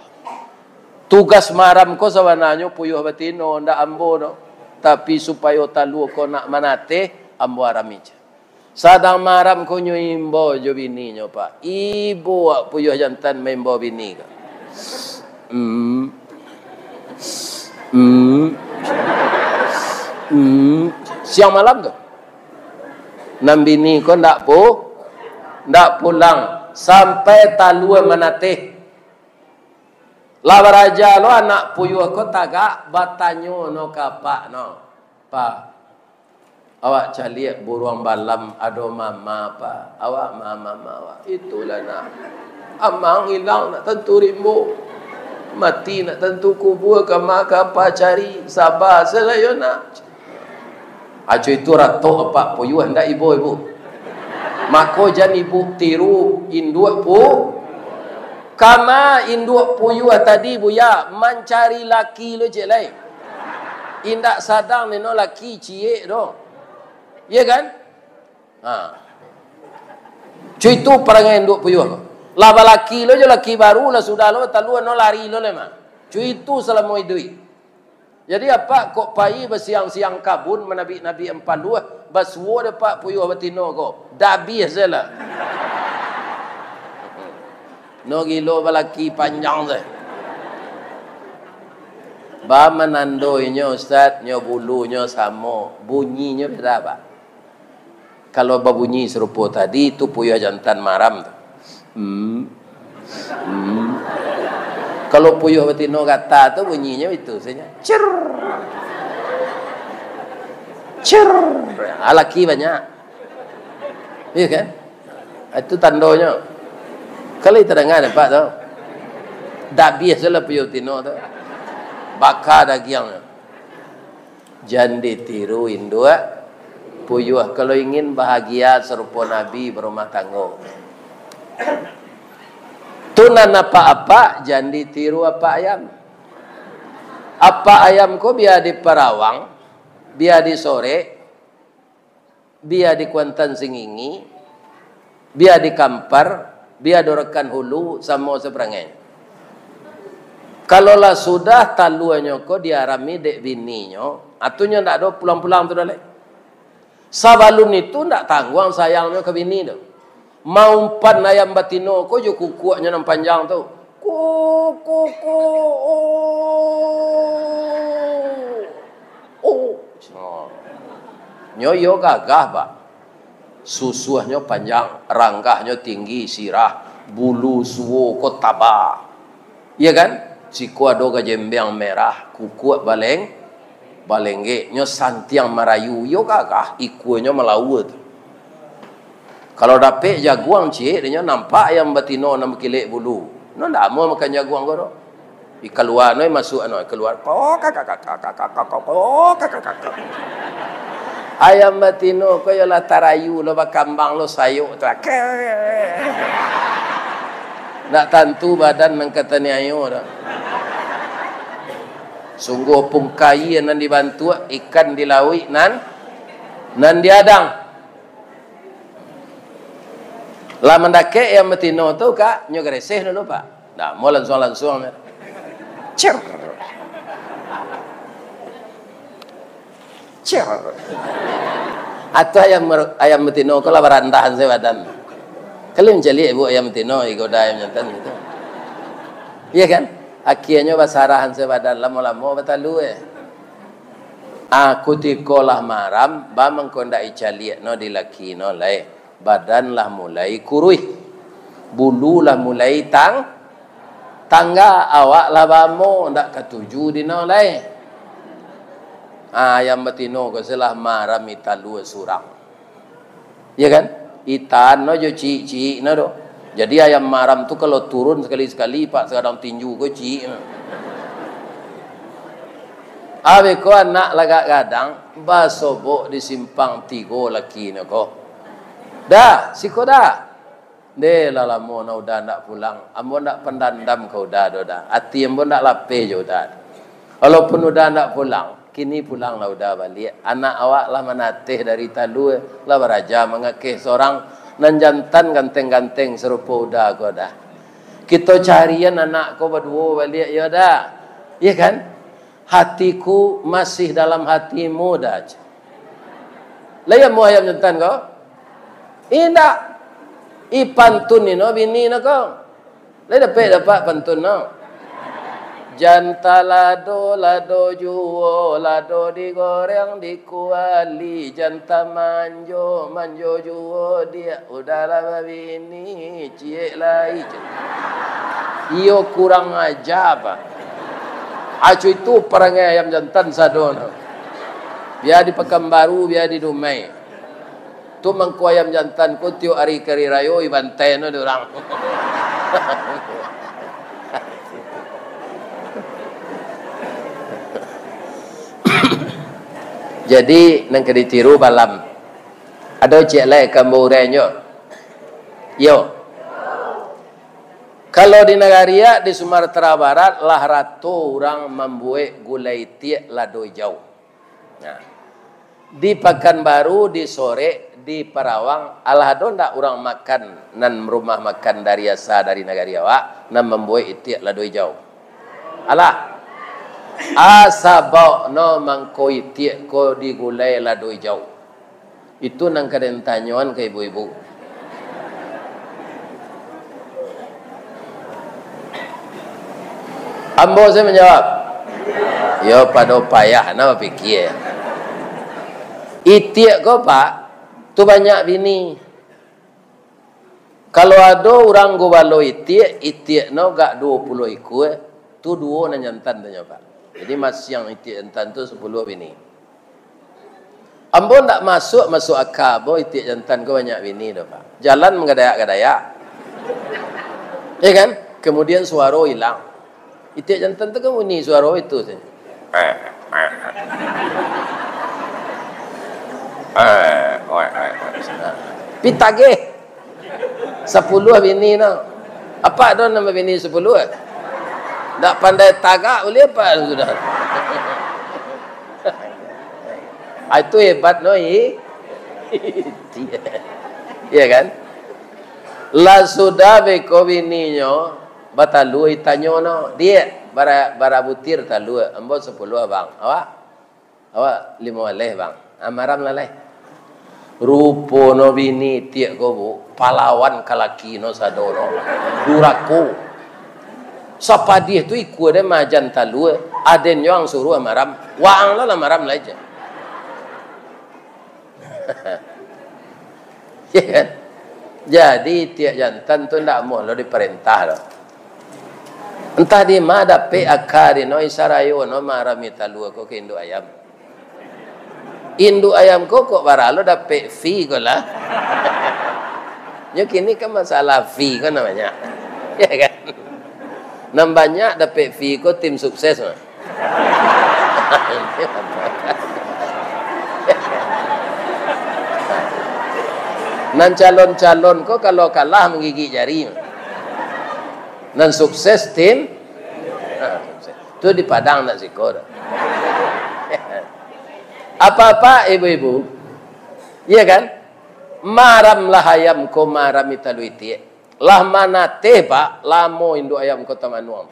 Tugas maram ko sabananyo puyuah batino, ndak ambo doh. Tapi supayo talua ko nak manateh, ambo arami ja." Sadang maram ko nyo imbau jo bininyo, Pak. Ibo awak puyuah jantan maimbau bini ko. Hmm. Hmm. Hmm. Siang malam tu. Nan bini ko ndak pu-, ndak pulang sampai talua manateh. Lah baraja lo anak puyuah ko tagak batanyo no ka apak no. Pak, awak caliak buruang balam ado mama, Pak. Awak ma mama awak. Itulah nak. Amang ilang nak tantu rimbo. Mati nak tantu kubua, kama ka apak cari. Saba sajo yo nak. Ajo itu ratok apak puyuah, ndak ibo, ibu. Mako jan ibu tiru induak pu-, kama induak puyuah tadi, Buya, mancari laki lo ciek lai. Indak sadang nino laki ciek doh. Iya kan? Ha. Cuitu parangai induak puyuah ko. Lah balaki lo jo laki baru, lah sudah lo talua no lari lo lai mah. Cuitu salamo iduik. Jadi apak kok pai basiang-siang kabun manabik-nabik ampaluah, basuo dek apak puyuah batino ko. Dabih sajolah. No gilo balaki panjang tu. Ba manandoinyo, Ustaz, nyo bulunyo samo, bunyinyo beda, Pak. Kalau babunyi sarupo tadi, tu puyuah jantan maram tu. Hmm. Hmm. Kalau puyuah batino gata tu bunyinyo itu sajo. Cer. Cer. Ah, laki banyak. Iya kan? Itu tandonyo. Kalau tadanga dek apak tu. Dabih sajolah puyuah batino tu. Baka dagiangnyo. Jan ditiru induak puyuah. Kalau ingin bahagia sarupo Nabi barumah tanggo, Tu nan apak-apak, jan ditiru apak ayam. Apak ayam ko bia diparawang, bia disorek, bia dikuantan singingi, bia dikampar, bia dorekan hulu, samo saparangai. Kalau lah sudah taluanyo ko diarami dek bininyo, atunyo ndak ado pulang-pulang tu dah lai. Sabalun itu ndak tangguang sayangnyo ka bini tu. Maumpan ayam batino ko jo kukuaknyo nan panjang tu. Ku, ku, ku, oh, oh. Nyo iyo gagah, Pak. Susuahnyo panjang, ranggahnyo tinggi, sirah, bulu suo ko taba. Iya kan? Siko ado gajembeang merah, kukuak baleng, balenggek, nyo santiang marayu, iyo gagah, ikuanyo malaua tu. Kalau dapek jaguang ciek, dinyo nampak ayam batino nan bakilek bulu. No ndak amuah makan jaguang ko doh. I kalua no, i masuak no, i kalua. Ko, ka, ka, ka. Ayam batino ko iyolah tarayu lo, bakambang lo sayok tu. Ke. Ndak tantu badan nan kataniayo doh. Sungguah pungkai nan dibantuak, ikan di lauik nan, nan diadang. Lah mandakek ayam batino tu, Kak, nyo gareseh dulu, Pak. Nah, mau lansuang-lansuang. Cer. Cer. Atau ayam mer-, ayam batino ko lah barandahan sabadan. Kalian caliak ibu ayam batino, igoda ayam jantan gitu. Iya kan? Akhirnyo basarahan sabadan, lamo-lamo batalua, eh. Ah, kutiko lah maram, ba mangko ndak icaliak no di laki no lai. Badan lah mulai kuruih. Bulu lah mulai tang-, tangga, awak lah bamo, ndak katuju dino lai. Ah, ayam batino ko selah maram italua surang. Iya kan? Itan no jo ciik-ciik no do. Jadi ayam maram tu kalau turun sakali-sakali, Pak, sakadang tinju ko ciik no. Abih ko anak lagak gadang, basobok di simpang tigo laki no ko. Dah, siko dah. Deh, lah lamo nah Uda ndak pulang. Ambo ndak pandandam ka Uda doh, Da. Ati ambo ndak lapeh jo Uda. Walaupun Uda ndak pulang, kini pulanglah Uda baliak. Anak awak lah manateh dari talua, lah baraja mangakeh sorang. Nan jantan ganteng-ganteng sarupo Uda ko, Da. Kito carian anak ko baduo baliak, yo, Da. Iya kan? Hatiku masih dalam hatimu, Da. Lah iyo amuah ayam jantan ko? Indak. I pantun ni no bini no ko. Lai dapek dapat pantun no. Jan talado, lado juo, lado digoreng di kuali, jan tamanjo, manjo juo diak, Uda lah babini, ciek lai. Iyo kurang aja, Pak. Acu itu parangai ayam jantan sado no. Bia di Pakanbaru, bia di Dumai. Tu mangko ayam jantan ko tiok ari ka ari rayo, ibantai no di urang. Jadi, nan ka ditiru balam. Ado ciek lai ka ambo uraian nyo. Yo. Kalau di Nagariak, di Sumatera Barat, lah rato urang mambuek gulai itiak lado ijau. Nah, di Pakanbaru, di Sorek, di Parawang, alah ado ndak urang makan nan rumah makan dari asa dari nagari awak, nan mambuek itiak lado ijau? Alah. Asa baok no mangko itiak ko digulai lado ijau. Itu nan ka den tanyoan ka ibu-ibu. Ambo sajo manjawab. Yo, pado payah na bapikia. Itiak ko, Pak, tu banyak bini. Kalau ado urang gubalo itiak, itiak no gak duo puluah ikua, tu duo nan jantan tu nyo, Pak. Jadi masiang itiak jantan tu sapuluah bini. Ambo ndak masuak, masuak aka ambo itiak jantan ko banyak bini doh, Pak. Jalan mangadayak-gadayak. Ya kan? Kemudian suaro ilang. Itiak jantan tu kan bunyi suaro itu sajo. Pitagih. Sapuluah bini no. Apak do nan babini sapuluah? Ndak pandai tagak ulih apak sudah. Ah, itu hebat no, i. Iya kan? Lah sudah beko bininyo batalua, itanyo no, "Diak, bara, bara butir talua?" "Ambo sapuluah, Bang." "Awak?" "Awak limo baleh, Bang." "Ah, maram lah lai." Rupo no bini itiak ko, Bu, palawan ka laki no sado no. Durako. Sapadiah tu ikua den maajan talua, aden jo ang suruah maram. Waang lah, lah maram lai je. Ya kan? Jadi, itiak jantan tu ndak amuah lo diparentah lo. Entah di ma dapek aka di no, sarayo no marami talua ko ka induak ayam. Induak ayam ko kok bara lo dapek fee ko lah. Nyo kini kan masalah fee ko nan banyak. Ya kan? Nan banyak dapek fee ko tim sukses mah. Nan calon-calon ko kalau kalah manggigik jari. Nan sukses tim. Ha, sukses. Tu di Padang nak siko tu. Apa-apa ibu-ibu. Iya kan? Maram lah ayam ko, marami talua itiak. Lah manateh, Pak, lamo induak ayam ko tamanuang.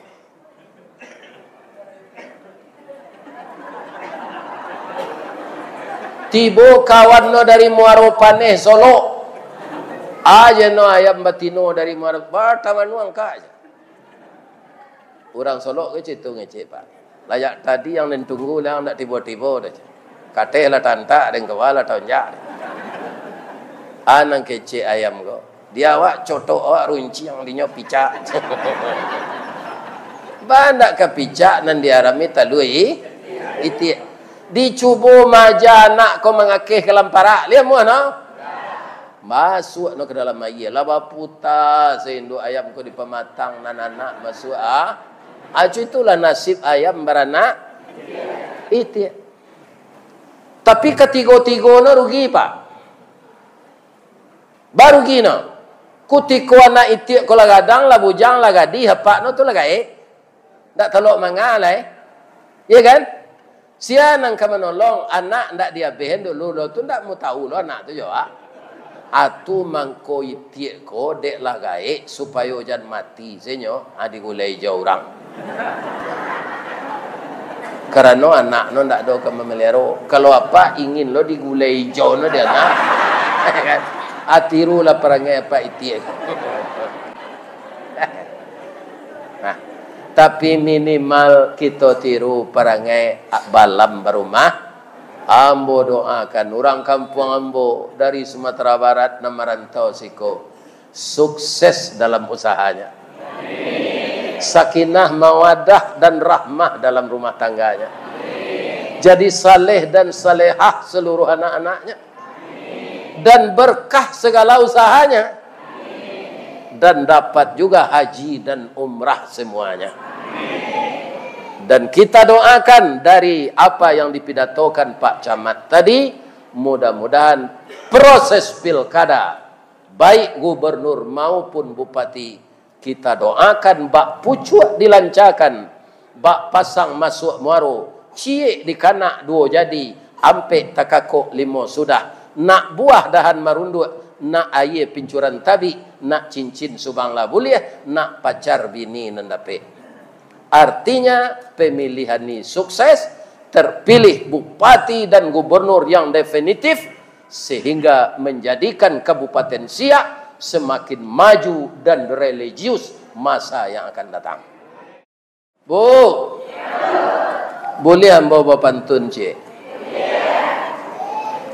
Tibo kawan no dari Muaro Paneh, Solok. Aja no ayam batino dari Muaro, ba, tamanuang ka aja. Urang Solok ko cito ngecek, Pak. Layak tadi yang den tunggu lah, ndak tibo-tibo doh. Kateh lah tantak, deng kawa lah taunjak. Ah, nan kecek ayam ko. Di awak cotok, awak runciang, dinyo picak. Ba ndak ka picak nan diarami talua i-, itiak. Dicubo maaja anak ko mangakeh ka lamparak. Liak muah no? Masuak no ka dalam aia. Lah baputa sainduak ayam ko di pamatang, nan anak masuak, ah. Acu itulah nasib ayam baranak itiak. Tapi katigo-tigo no rugi, Pak. Barugi no. Kutiko anak itiak ko lah gadang, lah bujang, lah gadih, apak no tu lah gaek. Ndak talok manga lai. Iya kan? Sia nan ka manolong, anak ndak diabehan dulu lo tu, ndak mu tahu lo anak tu jo, ah. Atu mangko itiak ko dek lah gaek, supayo jan mati senyo, ah, digulai ijau urang. Karano anak no ndak ado ka mamaliharo. Kalau apak ingin lo digulai ijau no di anak, kan? Atirulah parangai apak itiak. Nah, tapi minimal kito tiru parangai balam barumah. Ambo doakan urang kampuang ambo dari Sumatera Barat nan marantau siko, sukses dalam usahanya. Sakinah, mawadah, dan rahmah dalam rumah tangganya. Jadi saleh dan salehah seluruh anak-anaknya. Dan berkah segala usahanya. Dan dapat juga haji dan umrah semuanya. Dan kita doakan dari apa yang dipidatokan Pak Camat tadi, mudah-mudahan proses pilkada, baik gubernur maupun bupati, kita doakan bak pucuak dilancakan, bak pasang masuak muaro, ciek dikanak duo jadi, ampek takakok limo sudah, nak buah dahan marunduak, nak aia pincuran tabik, nak cincin subang lah buliah, nak pacar bini nan dapek. Artinya, pemilihan ni sukses, terpilih bupati dan gubernur yang definitif, sehingga menjadikan Kabupaten Siak semakin maju dan religius masa yang akan datang. Bu, buliah ambo bapantun ciek?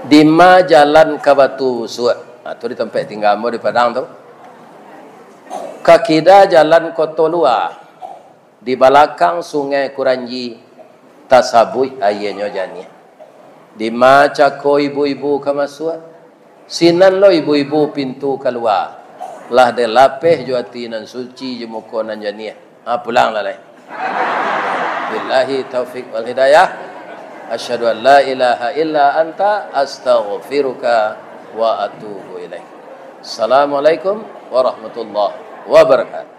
Dima jalan ka Batu Busuak? Nah, tu di tampek tingga ambo di Padang tu. Ka kida jalan Koto Lua. Di balakang Sungai Kuranji, tasabuik aianyo janiah. Dima cako ibu-ibu ka masuak, sinan lo ibu-ibu pintu kalua. Lah dilapeh jo ati nan suci, jo muko nan janiah. Ha, pulang lah lai. Billahi taufik wal hidayah. Asyhadu an la ilaha illa anta, astaghfiruka wa atubu ilaik. Assalamualaikum. warahmatullahi wabarakatuh.